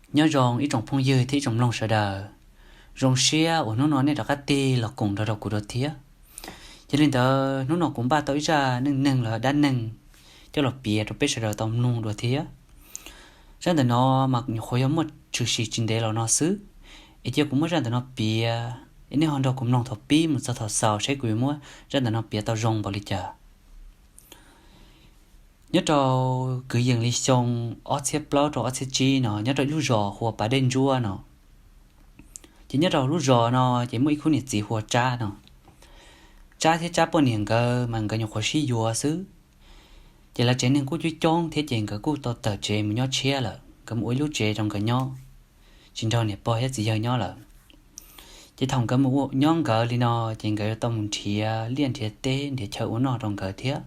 Nyob zoo ib tsoom phooj ywg thiab ib tsoom mloog sawv daws, zoo siab uas hnub no nej rov qab tig los koom nrog rau kuv dua thiab. Yog li ntawd hnub no kuv npaj tau ib zaj neej neeg los dab neeg coj los piav rau peb sawv daws tau mloog dua thiab. Zaj ntawm no mas nyuam qhuav yog muaj tshwm sim tsis ntev los no xwb, es cia kuv muab zaj ntawm no piav es nej ho nrog kuv mloog thaum pib mus txog thaum xaus saib kuv yuav muab zaj ntawm no piav tau zoo npaum li cas. Nyob rau kwv yees li xyoo ob txhiab plaub rau ob txhiab tsib no nyob rau ib lub zos hu ua Pas Dej Ntsuab no. Ces nyob rau lub zos no ces muaj ib khub niam txiv hu ua Tsab no. Tsab thiab Tsab poj niam nkawd mas nkawd nyuam qhuav sib yuav xwb. Ces lawv tsev neeg kuj coob coob thiab ces nkawd kuj tau tawm tsev mus nyob tshiab lawm, nkawd mus ua ib lub tsev rau nkawd nyob, tsis nrog niam pog thiab txiv yawg nyob lawm. Ces thaum nkawd mus ua nyob nkawd li no, ces nkawd yuav tau mus nrhiav liaj nrhiav teb nrhiav chaw ua noj rau nkawd thiab.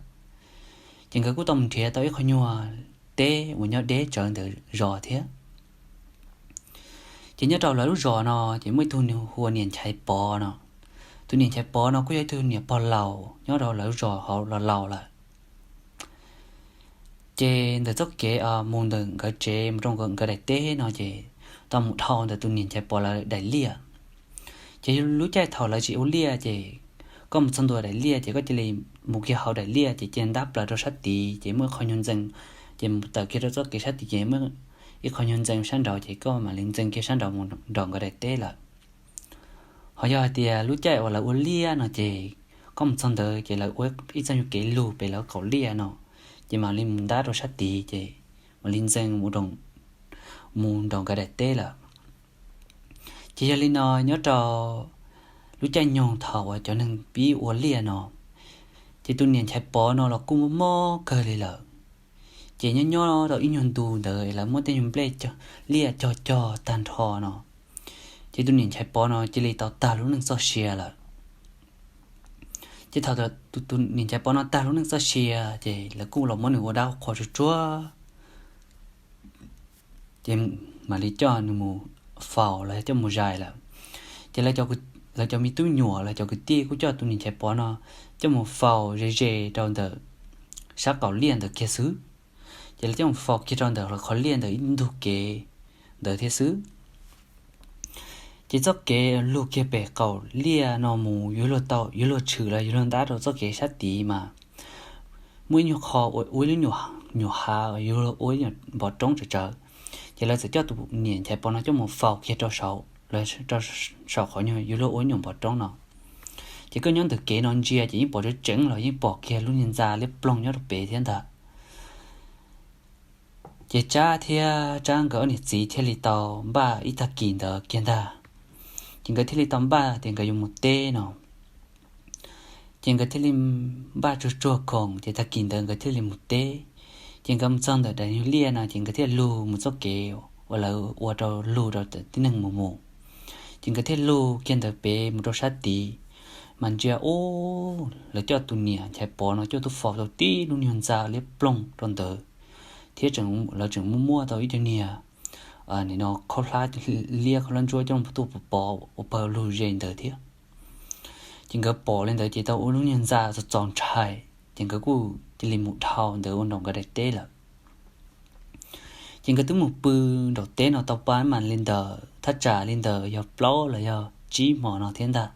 Ces nkawd kuj tau mus nrhiav tau ib qho nyuag teb uas nyob deb tsawv ntawm zos thiab. Ces nyob rau lawv lub zos no ces muaj ib tug hu ua niam Nchaiv Pov no. Tus niam Nchaiv Pov no kuj yog ib tug niam pog laus nyob rau lawv lub zos hauv los laus lawm. Ces ntawm txoj kev mus ntawm nkawd tsev mus rau nkawd daim teb no ces tau mus dhau ntawm tus niam Nchaiv Pov lawv daim liaj. Ces lub caij thaum lawv tsis ua liaj ces koj mus txog ntua daim liaj ces koj cia li mus kiag hauv daim liaj ces cia ntab plaws rau sab tid ces muaj ib qho nyuag ntxees, ces mus tawm kiag rau txoj kev sab tid ces muaj ib qho nyuag ntxees sab nraud ces koj mam li ntxees kiag sab nraud mus nram nkawd daim teb lawm. Ho yog hais tias lub caij uas lawv ua liaj no ces koj mus txog ntawd ces lawv ua ib txoj nyuag kev lug pem lawv qaum liaj no, ces mam li mus ntab rau sab tid ces mam li ntxees mus nram nkawd daim teb lawm. Ces yog li no nyob rau lub caij nyoog thaum uas cov neeg pib ua liaj no, ces tus niam Nchaiv Pov no los kuj mob mob kawg li lawm. Ces nyob nyob rau ib nyuag ntu ntawd lawv muab tej nyuag nplej liaj cog cog tag nrho no, ces tus niam Nchaiv Pov no cia li tau tag lub neej txoj sia lawm. Ces thaum tus niam Nchaiv Pov no tag lub neej txoj sia ces lawv kuj los muab nws ua dab qhua tsuag tsuag, ces mam li coj nws mus faus los yog coj mus zais lawm. Ces lawv cov me tub nyuam los cov kwv tij kuj coj tus niam Nchaiv Pov no coj mus faus ze ze rau ntawm sab qaum liaj ntawd kiag xwb. Ces lawv coj mus faus kiag rau ntawm qhov liaj ntawm ib ntug kev ntawd thiab xwb. Ces txoj kev lug kiag pem qaum liaj no mus yuav luag tau yuav luag tshwm los yuav luag ntab rau txoj kev sab tid mas muaj ib nyuag qho ua ib lub nyuam hav yuav luag ua ib nyuam npov roob tsawv tsawv. Ces lawv txawm coj tus niam Nchaiv Pov no coj mus faus kiag rau saum, rau saum qhov nyuag yuav luag ua ib nyuam npov roob no. Ces koj nyob ntawm kev no ntsia ces yeej pom tseeb tseeb los yeej pom kiag lub niag ntxa liab ploog nyob rau pem thiab ntag. Ces Tsab thiab Tsab nkawd ob niam txiv thiaj li tau npaj ib tag kis ntawd kiag ntag. Ces nkawd thiaj li tau npaj tias nkawd yuav mus teb no. Ces nkawd thiaj li npaj tsuag tsuag khoom ces tag kis ntawd nkawd thiaj li mus teb. Ces nkawd mus txog ntawm daim nyuag liaj no ces nkawd thiaj lug mus txoj kev uas lawv ua rau lug rau tib neeg mus mus. Ces nkawd thiaj lug kiag ntawd pem mus rau sab tid, mas ntsia ub, lawv coj tus niam Nchaiv Pov no coj tuaj faus tau tib lub nyuag ntxa liab ploog rau ntawd, thiab lawv tseem muaj muaj tau ib co niag nim no khaub hlab liab khaub hlab ntsuab coj tuaj pov pov ua pawg lug ze ntawd thiab. Ces nkawd pom li ntawd ces tau ua lub nyuag ntxa txaus txaus ntshai, ces nkawd kuj cia li mus dhau ntawd ua nraum nkawd daim teb lawm. Ces nkawd twb mus pw nraum teb no tau pab mas li ntawd thaj tsam li ntawd yog plaub los yog tsib hmo no thiab ntag.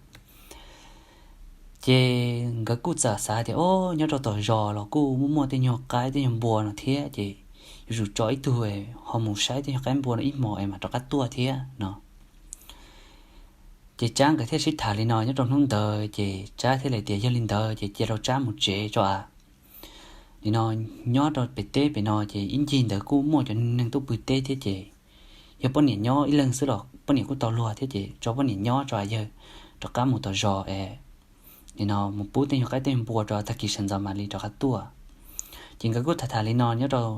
Ces nkawd kuj txawm xav tias, o, nyob rau tom zos los kuj muaj muaj tej nyuag qaib tej nyuag npua no thiab, ces yuav tsum tso ib tug ho mus saib tej nyuag qaib npua no ib hmos es mam rov qab tuaj thiab no. Ces Tsab nkawd thiaj sib tham li no nyob rau hnub ntawd, ces Tsab thiaj li tias yog li ntawd ces cia rau Tsab mus tsev tso a. Nim no nyob rau pem teb pem no ces ib ncig ntawd kuj muaj cov neeg tuaj pw teb thiab, ces yog poj niam nyob ib leeg xwb los poj niam kuj tau luag thiab, ces tso poj niam nyob tso, yawg rov qab mus tom zos es nim no mus pub tej nyuag qaib tej nyuag npua rau tag kis sawv ntxov mam li rov qab tuaj. Ces nkawd kuj tham tham li no nyob rau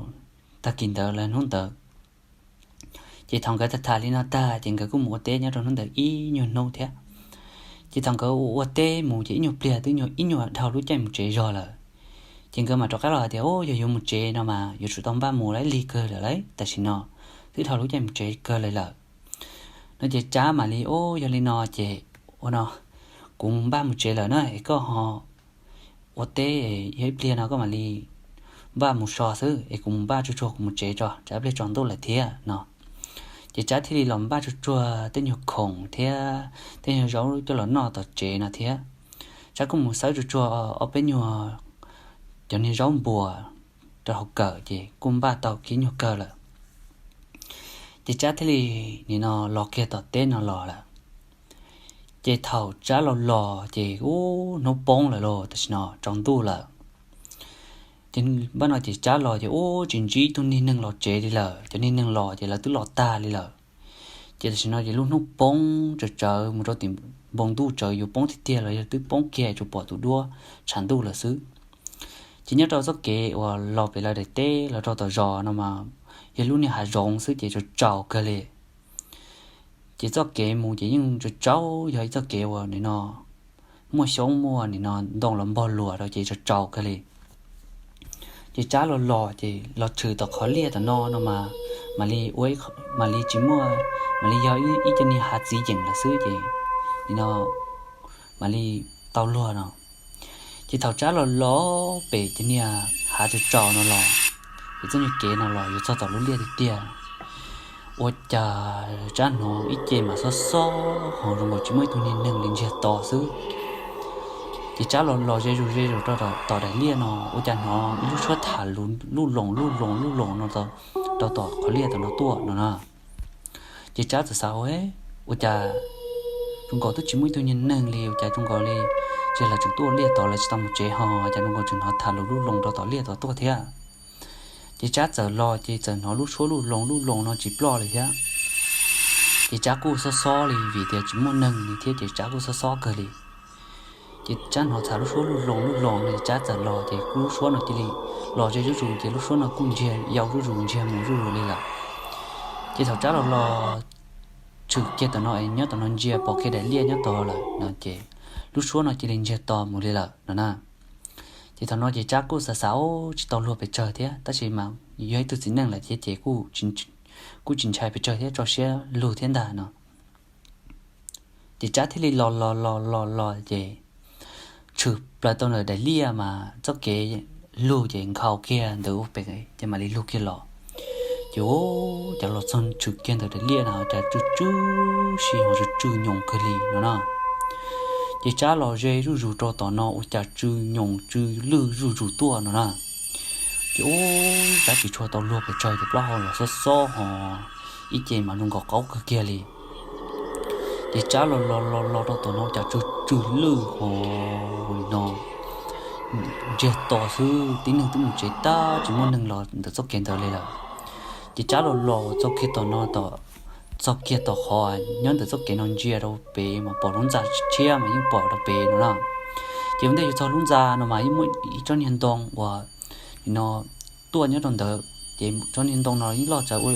tag kis ntawd los hnub ntawd. Ces thaum nkawd tham tham li no tag ces nkawd kuj mus ua teb nyob rau hnub ntawd ib nyuag hnub thiab. Ces thaum nkawd ua teb mus ces ib nyuag pliag twb ib nyuag dhau lub caij mus tsev zog lawm. Ces nkawd mam rov qab los hais tias, o, yog yuav mus tsev no mas yuav tsum tau npaj mus ib lig kawg lawm lauj, tam sim no twb dhau lub caij mus tsev kawg li lawm no. Ces Tsab mam li, o, yog li no ces ua no, kuv npaj mus tsev lawm na, es koj ho ua teb, yog ib pliag no koj mam li npaj mus so xwb, es kuv mus npaj tsuag tsuag kuv mus tsev tso, tsam ib pliag tsaus ntuj lawm thiab no. Ces Tsab thiaj li los npaj tsuag tsuag tej nyuag khoom thiab tej nyuag zaub coj los noj tom tsev no thiab. Tsab kuj mus xawb tsuag tsuag ob peb nyuag cov niag zaub npuas rau hauv kawm ces kuj npaj tau kiag nyuag kawg lawm. Ces Tsab thiaj li nim no los kiag tom teb no los lawm. Ces thaum Tsab los los ces ub hnub poob lawm los tam sim no tsaus ntuj lawm. Ces npaj no ces Tsab los ces ub tsis ntsib ib tug niag neeg los tsev li lawm, cov niag neeg los ces lawv twb los tag li lawm. Ces tam sim no ces lub hnub poob tsawv tsawv mus rau tim npoo ntuj tsawv yuav poob tiag tiag los yog twb poob kiag tsuas pom tus duab tshav ntuj lawm xwb. Ces nyob rau txoj kev uas los pem lawv daim teb los rau tom zos no mas yog lub niag hav zoov xwb ces tsaus tsaus kawg li. Ces txoj kev mus ces yeej tsaus tsaus yog ib txoj kev uas nim no muaj xyoob muaj nim no ntoo los npog luas rau ces tsaus tsaus kawg li. Ces Tsab los los ces los tshwm tom qhov liaj tom no no mas mam li ua, mam li tsis muaj, mam li yog ib co niag hav txiv yeem lawm xwb ces nim no mam li tau luag no. Ces thaum Tsab los los pem cov niag hav tsaus tsaus no los, ces txoj niag kev no los yuav txog tom lub liaj tiag tiag, ua cas Tsab hnov ib ce mas xob xob ho zoo nkaus tsis muaj ib tug niag neeg li ntsiag to xwb. Ces Tsab los los ze zus ze zus rau tom daim liaj no ua cas hnov ib lub suab tham lus luj loos luj loos luj loos no rau tom qhov liaj tom no tuaj no na. Ces Tsab txawm xav ua, ua cas zoo nkaus twb tsis muaj ib tug niag neeg li ua cas zoo nkaus li, ces lawv tseem tuaj liaj tod lawv tsis tau mus tsev ho cas zoo nkaus tseem hnov tham lus luj loos rau tom liaj tod tuaj thiab. Ces Tsab txawm los ces txawm hnov lub suab luj loos luj loos no tsis ploj li thiab. Ces Tsab kuj xob xob li vim tias tsis muaj neeg li thiab ces Tsab kuj xob xob kawg li. Ces Tsab hnov tham lub suab luj loos luj loos no Tsab txawm los ces lub suab no cia li los ze zuj zus ces lub suab no kuj ntsiag yau zuj zus ntsiag mus zuj zus li lawm. Ces thaum Tsab los los tshwm kiag tom no es nyob tom no ntsia pom kiag daim liaj nyob tod lawm no ces lub suab no cia li ntsiag to mus li lawm no na. Ces thaum no ces Tsab kuj xav xav tsis tau luag pes tsawg thiab tab sis mas yog ib tug txiv neej lawm thiab ces kuj tsis ntshai pes tsawg thiab tso siab lug thiab ntag no. Ces Tsab thiaj li los los los los los ces tshwm plaws tau ntawm daim liaj mas txoj kev lug ces nkhaus kiag ntawd ua pem ces mam li lug kiag los. Ces ua cas los txog tshwm kiag ntawm daim liaj na cas tsw tsw si ho tsw tsw nyoos kawg li no na. Ces Tsab los ze zuj zus rau tom no ua cas tsw nyoos tsw lwj zuj zus tuaj no na. Ces ua Tsab tsis tshua tau luag pes tsawg ces plaub hau los xob xob ho ib ce mas zoo nkaus qaub kawg kiag li. Ces Tsab los los los los rau tom no cas tsw tsw lwj ho li no ntsiag to xwb tib neeg twb mus tsev tag tsis muaj neeg los ntawm txoj kev ntawd li lawm. Ces Tsab los los txog kiag tom no tom, txog kiag tom qhov nyob ntawm txoj kev no ntsia rau pem mas pom lub ntxa tshiab mas yeej pom rau pem no na. Ces ua ntej yuav txog lub ntxa no mas yeej muaj ib tsob niag ntoo uas nim no tuaj nyob rau ntawd ces tsob niag ntoo no yeej loj tsawv ua,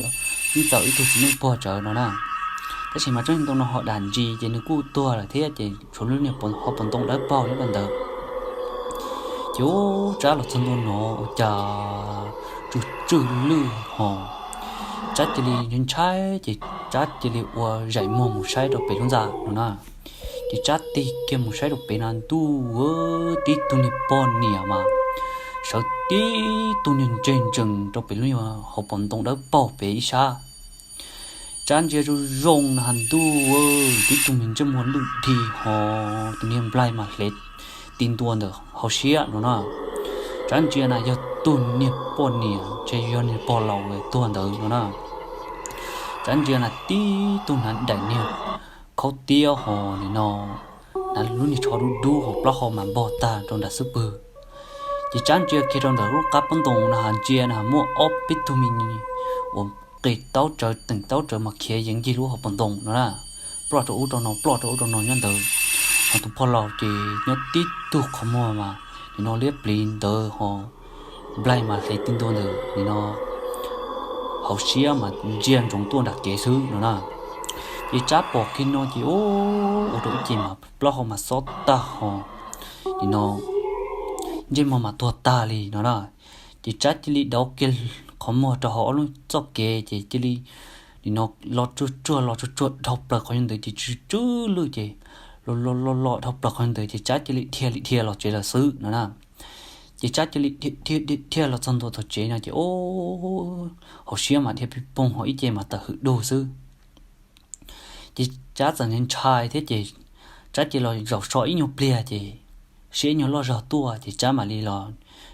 yeej txaus ib tug txiv neej puag tsawv no na. Tab sis mas tsob niag ntoo no ho dam ntsis ces nws kuj tuag lawm thiab ces tshuav lub niag hauv paus ntoo dawb paug nyob rau ntawd. Ces ua Tsab los txog ntua no ua cas tsw tsw lwj ho Tsab cia li ntshai ces Tsab cia li ua zaim muag mus saib rau pem lub ntxa no na. Ces Tsab tig kiag mus saib rau pem no ntuj, tib tug niag poj niam mas sawv tib tug niag ntseg ntsees rau pem lub hauv paus ntoo dawb paug pem ib sab. Tsab ntsia zoo zoo na has ntuj, tib tug me ntsej muag lwj dhi ho tus niag nplaig mas hle ti ntua ntawm hauv siab no na. Tsab ntsia na yog tug niag poj niam ntshe yog niag pog laus tuag ntawd no na. Tsab ntsia na tib tug hnav daim niag khaub tiab ho nim no hnav lub niag tsho dub dub ho plaub hau mas npog tag rau nram xub pwg. Ces Tsab ntsia kiag rau ntawm lub qab pob ntoo na has ntsia na muaj ob peb tug me uas qis taub tsawv teem taub tsawv mas khiav yeev ncig lub hauv paus ntoo no na, ploj rau ub rau no ploj rau ub rau no nyob ntawd. Ho tus pog laus ces nyob tib tug qhov muag mas nim no liab pliv ntawd ho nplaig mas hle ti ntua ntawm nim no hauv siab mas ntsia ntsoov tuaj nram kev xwb no na. Ces Tsab pom kiag no ces ua rau ib ce mas plaub hau mas xob tag ho nim no ntsej muag mas tuag tag li no na. Ces Tsab cia li dauv kiag qhov muag rau hauv ob lub txoj kev ces cia li nim no los tsuag tsuag los tsuag tsuag dhau plaws qhov ntawd ces tsw tsw lwj ces los los los los dhau plaws qhov ntawd ces Tsab cia li dhia li dhia los tsev lawm xwb no na. Ces Tsab cia li dhia los txog ntua tom tsev no ces ua hauv siab mas dhia pig poog ho ib ce mas tawm hwm dug xwb. Ces Tsab txawm ntshai thiab ces Tsab cia li los zaum so ib nyuag pliag ces siab ib nyuag loj zog tuaj ces Tsab mam li los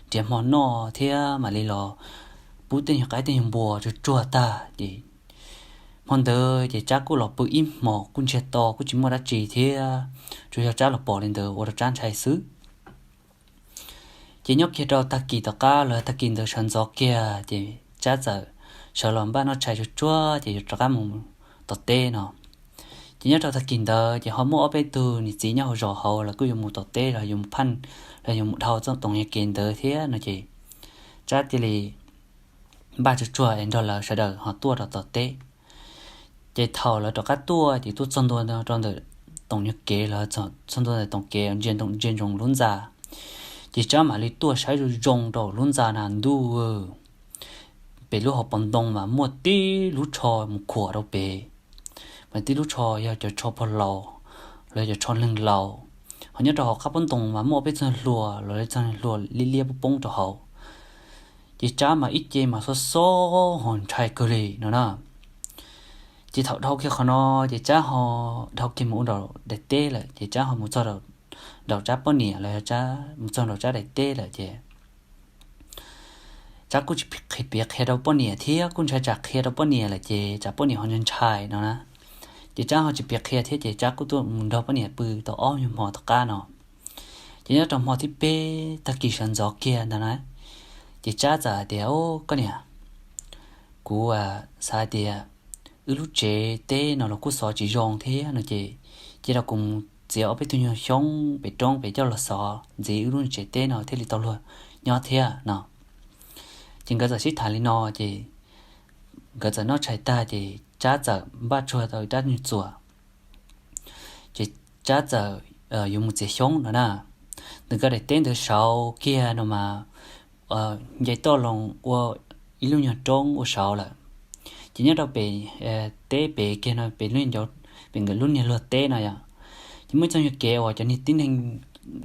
nrhiav hmo noj thiab mam li los pub tej nyuag qaib tej nyuag npua tsuag tsuag tag ces hmo ntawd ces Tsab kuj los pw ib hmos kuj ntsiag to kuj tsis muaj dab tsi thiab, tsuas yog Tsab los pom li ntawd ua rau Tsab ntshai xwb. Ces nyob kiag rau tag kis tom qab los tag kis ntawd sawv ntxov kiag ces Tsab txawm sawv los npaj noj tshais tsuag tsuag ces yuav rov qab mus tom teb no. Ces nyob rau tag kis ntawd ces ho muaj ob peb tug niam txiv nyob hauv zos hauv los kuj yuav mus tom teb los yuav mus phaj los yuav mus dhau txoj toom nyuag kev ntawd thiab no ces Tsab cia li npaj tsuag tsuag es nrog lawv sawv daws ho tuaj rau tom teb. Ces thaum lawv rov qab tuaj ces tuaj txog ntua rau ntawm toom nyuag kev los txog ntua ntawm toom kev ntsia ntsoov lub ntxa, ces Tsab mam li tuaj saib zoo zoo rau lub ntxa na ntuj, pem lub hauv paus ntoo mas muaj tib lub tsho mus khuam rau pem, mas tib lub tsho yog cov tsho pog laus los cov tsho neeg laus, ho nyob rau hauv qab pob ntoo mas muaj peb txog hlua los txog hlua liab liab poob poob rau hauv. Ces Tsab mas ib ce mas xob xob ho ntshai kawg li no na. Ces thaum dhau kiag qhov no ces Tsab ho dhau kiag mus ua nraum daim teb lawm ces Tsab ho mus txog nraum Tsab poj niam los mus txog nraum Tsab daim teb lawm ces Tsab kuj tsis piav qhia rau poj niam thiab kuj ntshai tsam qhia rau poj niam lawm ces tsam poj niam ho ntshai ntshai no na. Ces Tsab ho tsis piav qhia thiab ces Tsab kuj tuaj mus nrog poj niam pw tau ob nyuag hmo tom qab no. Ces nyob rau hmo thib peb tag kis sawv ntxov kiag ntag na, ces Tsab txawm hais tias, Koj niam, kuv xav hais tias wb lub tsev teb no los kuj xov tsis zoo thiab no ces cia rau kuv mus txiav ob peb tug nyuag xyoob pem roob pem coj los xov ntxiv wb lub tsev teb no thiaj li tau luag nyob thiab no. Ces nkawd txawm sib tham li no ces nkawd txawm noj tshais tag ces Tsab txawm npaj tsuag tau rab nyuag txuas, ces Tsab txawm yuav mus txiav xyoob no na. Ntawm nkawd daim teb ntawd saud kiag no mas nce toj loo ua ib lub nyuag roob ua saud lawm. Ces nyob rau pem teb pem kiag no pem lub niag luag teb no yom, ces muaj ib txoj nyuag kev uas cov niag tib neeg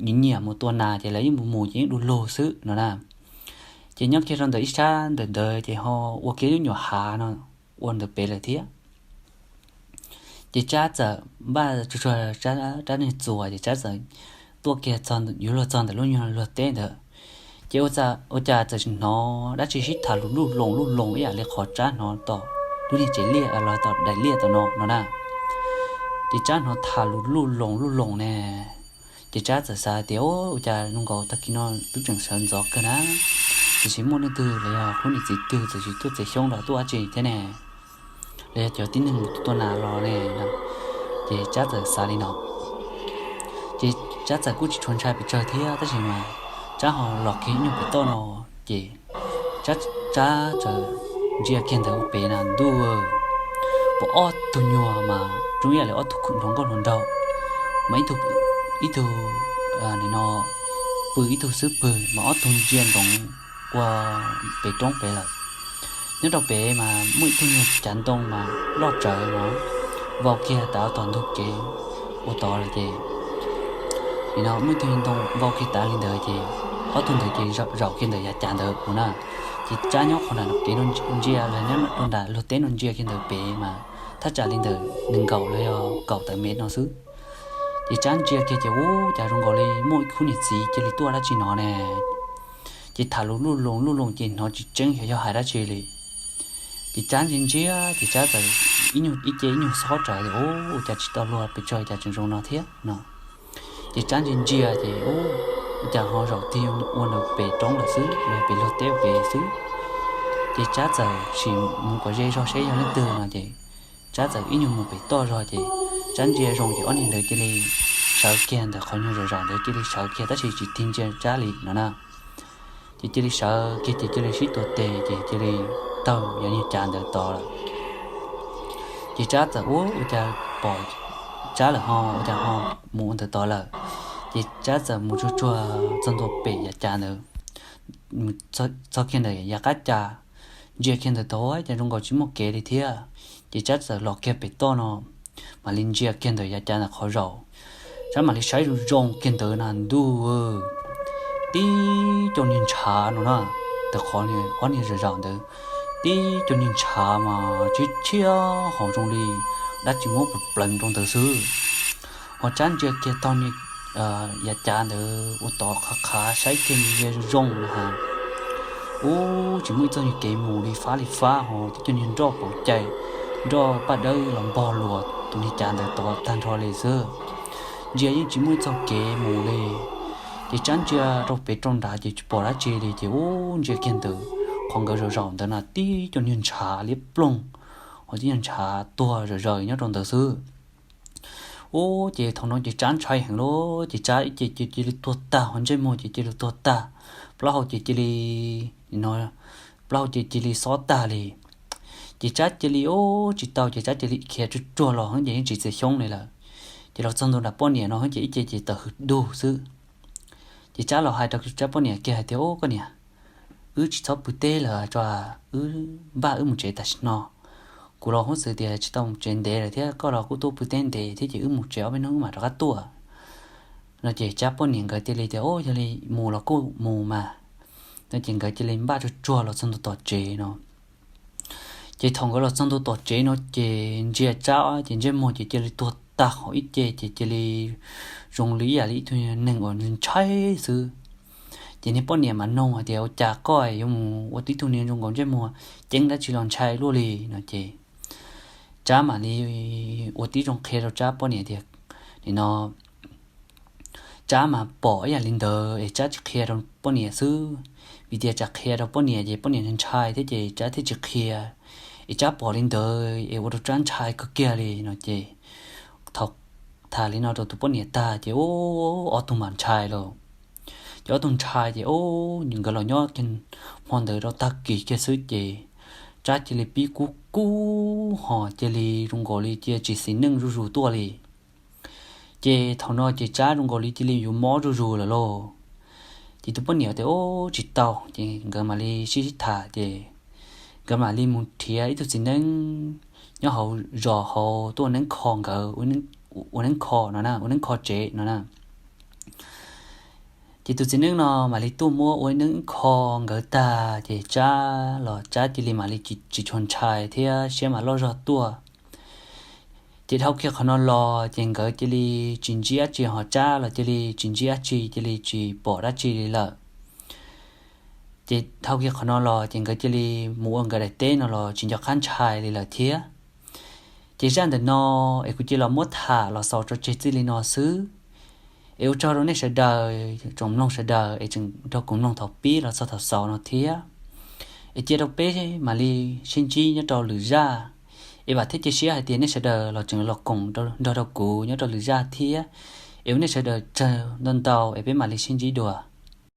nyiam nyiam mus tua nas ces lawv yeej mus mus ces yeej du lug xwb no na. Ces nyob kiag rau ntawm ib sab ntawm ntawd ces ho ua kiag lub nyuag hav no ua ntawd pem lawm thiab. Ces Tsab txawm npaj tsuag tsuag rab nyuag txuas ces Tsab txawm tuaj kiag yuav luag txog ntawm lub nyuag luag teb ntawd. Ces ua cas txawm hnov dab tsi sib tham lus luj loos luj loos ib yam li qhov Tsab hnov tom lub niag tsev liaj los tom daim liaj tom no no na. Ces Tsab hnov tham lus luj loos luj loos ne. Ces Tsab txawm xav tias, Ua cas zoo nkaus tag kis no twb tseem sawv ntxov kawg na, tiam sis muaj leej twg los yog qub niam txiv twg txawm sis tuaj txiav xyoob los tuaj dab tsi thiab ne, los yog cov tib neeg mus tua nas los ne. Ces Tsab txawm xav li no. Ces Tsab txawm kuj tsis tshua ntshai pes tsawg thiab tab sis mas Tsab ho los kiag ib nyuag pem toj no ces Tsab txawm ntsia kiag ntawd ua pem na ntuj, pom ob tug nyuag mas zoo ib yam li ob tug hluas nkauj hluas nraug, mas ib tug, ib tug no pw ib tug xub pwg mas ob tug ntsia ntsoov ua pem roob pem lawm. Nyob rau pem mas muaj ib tug nyuag cav ntoo mas loj tsawv no vau kiag tav tom ntug kev ua tod lawm ces, no muaj ib tug nyuag ntoo vau kiag tav li ntawd ces ob tug ntawd ces zaum kiag ntawm yav cav ntawd ua na. Ces Tsab nyob qhov nram kev no ntsia los nyob rau nram luag teb no ntsia kiag ntawd pem mas thaj tsam li ntawm nees nkaum los yog kaum tawm mev no xwb. Ces Tsab ntsia kiag ces ua cas zoo nkaus li muaj ib khub niam txiv cia li tuaj dab tsi no ne. Ces tham lus luj loos luj loos ces hnov tsis tseeb xyov yog hais dab tsi li. Ces Tsab ntsia ntsia ces Tsab txawm ib nyuag ib ce ib nyuag xob rawv tias, Ua cas tsis tau luag pes tsawg cas tseem zoo no thiab no. Ces Tsab ntsia ntsia ces ua cas ho zaum tig ua nraum pem roob lawm xwb, pem luag teb pem xwb. Ces Tsab txawm sim mus kom ze zog seb yog leej twg no ces Tsab txawm ib nyuag mus pem toj zog ces Tsab ntsia zoo ces ob niag ntawd cia li sawv kiag ntawm qhov nyuag zaum zaum ntawd cia li sawv kiag tab sis tsis tig ntsia Tsab li no na. Ces cia li sawv kiag ces cia li sib tua tes ces cia li taug yog niag cav ntawd tod lawm. Ces Tsab txawm ua ua cas pom Tsab lawm ho ua cas ho mus ua ntawd tod lawm. Ces Tsab txawm mus tsuag tsuag txog ntua pem yav cav ntawd, txog kiag ntawm yav qab cav, ntsia kiag ntawd tod cas zoo nkaus tsis muaj kev li thiab. Ces Tsab txawm los kiag pem toj no mam li ntsia kiag ntawm yav cav ntawm qhov zaum, Tsab mam li saib zoo zoo kiag ntawd na ntuj, tib co niag ntshav no na, ntawm qhov ob niag zaum zaum ntawd, tib co niag ntshav mas tshiab tshiab ho zoo li dab tsi muab pus pleev rau ntawd xwb. Ho Tsab ntsia kiag tog niag yav cav ntawd ua tod qhav qhav saib kiag ntsia zoo zoo na has, ub, tsis muaj ib txoj niag kev mus li, fab li fab ho tib co niag nroj pauv cai, nroj paj dawb los npog luas tus niag cav ntawd tod tag nrho li xwb. Ntsia yeej tsis muaj ib txoj kev mus li. Ces Tsab ntsia rau pem rau nrad ces tsis pom dab tsi li ces ub, ntsia kiag ntawd qhov nkawd zaum zaum ntawd na tib co niag ntshav liab ploog, ho tib co ntshav tuag zawm zaws nyob rau ntawd xwb. Ub, ces thaum no ces Tsab ntshai heev lawm ces Tsab ib ce cia li tuag tag, ho ntsej muag ces cia li tuag tag, plaub hau ces cia li, no, plaub hau ces cia li xob tag li. Ces Tsab cia li, ub, tsis tau ces Tsab cia li khiav tsuag tsuag los heev ces yeej tsis txiav xyoob li lawm. Ces los txog ntua nram poj niam no heev ces ib ce ces tawm hws dug xwb. Ces Tsab los hais rau Tsab poj niam kiag hais tias, ub, koj niam, wb tsis txhob pw teb lawm tso, wb npaj wb mus tsev tam sim no. Kuv los hnub xwb tias tsis tau mus tsev ntev lawm thiab koj los kuj tuaj pw teb ntev thiab ces wb mus tsev ob peb hnub mam rov qab tuaj. No ces Tsab poj niam nkawd cia li tias, ub, yog li mus los kuj mus mas. No ces nkawd cia li npaj tsuag tsuag los txog ntua tom tsev no. Ces thaum nkawd los txog ntua tom tsev no ces ntsia Tsab ces ntsej muag ces cia li tuag tag, ho ib ce ces cia li zoo li ib yam li ib tug neeg uas ntshai xwb. Ces niag poj niam mas nug hais tias, ua cas koj yuav mus ua tib tug niag zoo nkaus ntsej muag ceeb dab tsi los ntshai luaj li? No ces Tsab mam li ua tib zoo qhia rau Tsab poj niam tias, nim no Tsab mas pom ib yam li ntawd es Tsab tsis qhia rau poj niam xwb, vim tias tsam qhia rau poj niam ces poj niam ntshai thiab ces Tsab thiaj tsis qhia. Es Tsab pom li ntawd es ua rau Tsab ntshai kawg kiag li no ces thaum tham li no rau tus poj niam tag ces ub, ob tug mam ntshai lawm. Ces ob tug ntshai ces ub, nkawd los nyob hmo ntawd rau tag kis kiag xwb ces Tsab cia li pib kub kub ho cia li zoo nkaus li cia tsis xis neej zuj zus tuaj li. Ces thaum no ces Tsab zoo nkaus li cia li yuav mob zuj zus lawm lauj. Ces tus poj niam tias, ub, tsis tau, ces nkawd mam li sib sib tham ces nkawd mam li mus nrhiav ib tug txiv neeb nyob hauv zos hauv tuaj ua neeb kho nkawd, ua neeb kho no na, ua neeb kho tsev no na. Ces tus txiv neeb no mam li tuaj muab ua neeb kho nkawd tag ces Tsab los Tsab cia li mam li tsis tshua ntshai thiab siab mam loj zog tuaj. Ces dhau kiag qhov no los ces nkawd cia li tsis ntsib dab tsi, ho Tsab los cia li tsis ntsib dab tsi, cia li tsis pom dab tsi li lawm. Ces dhau kiag qhov no los ces nkawd cia li mus ua nkawd daim teb no los tsis nco qab ntshai li lawm thiab. Ces zaj ntawm no es kuv cia li los muab tham los xaus tso tseg txij li no xwb. Es ua tsaug rau nej sawv daws tsoom mloog sawv daws es tseem nrog kuv mloog thaum pib los txog thaum xaus no thiab. Es cia rau peb mam li sib ntsib nyob rau lwm zaj. Es vam thiab cia siab hais tias nej sawv daws los tseem los koom nrog rau kuv nyob rau lwm zaj thiab. Es ua nej sawv daws tsaug ntau ntau es peb mam li sib ntsib dua.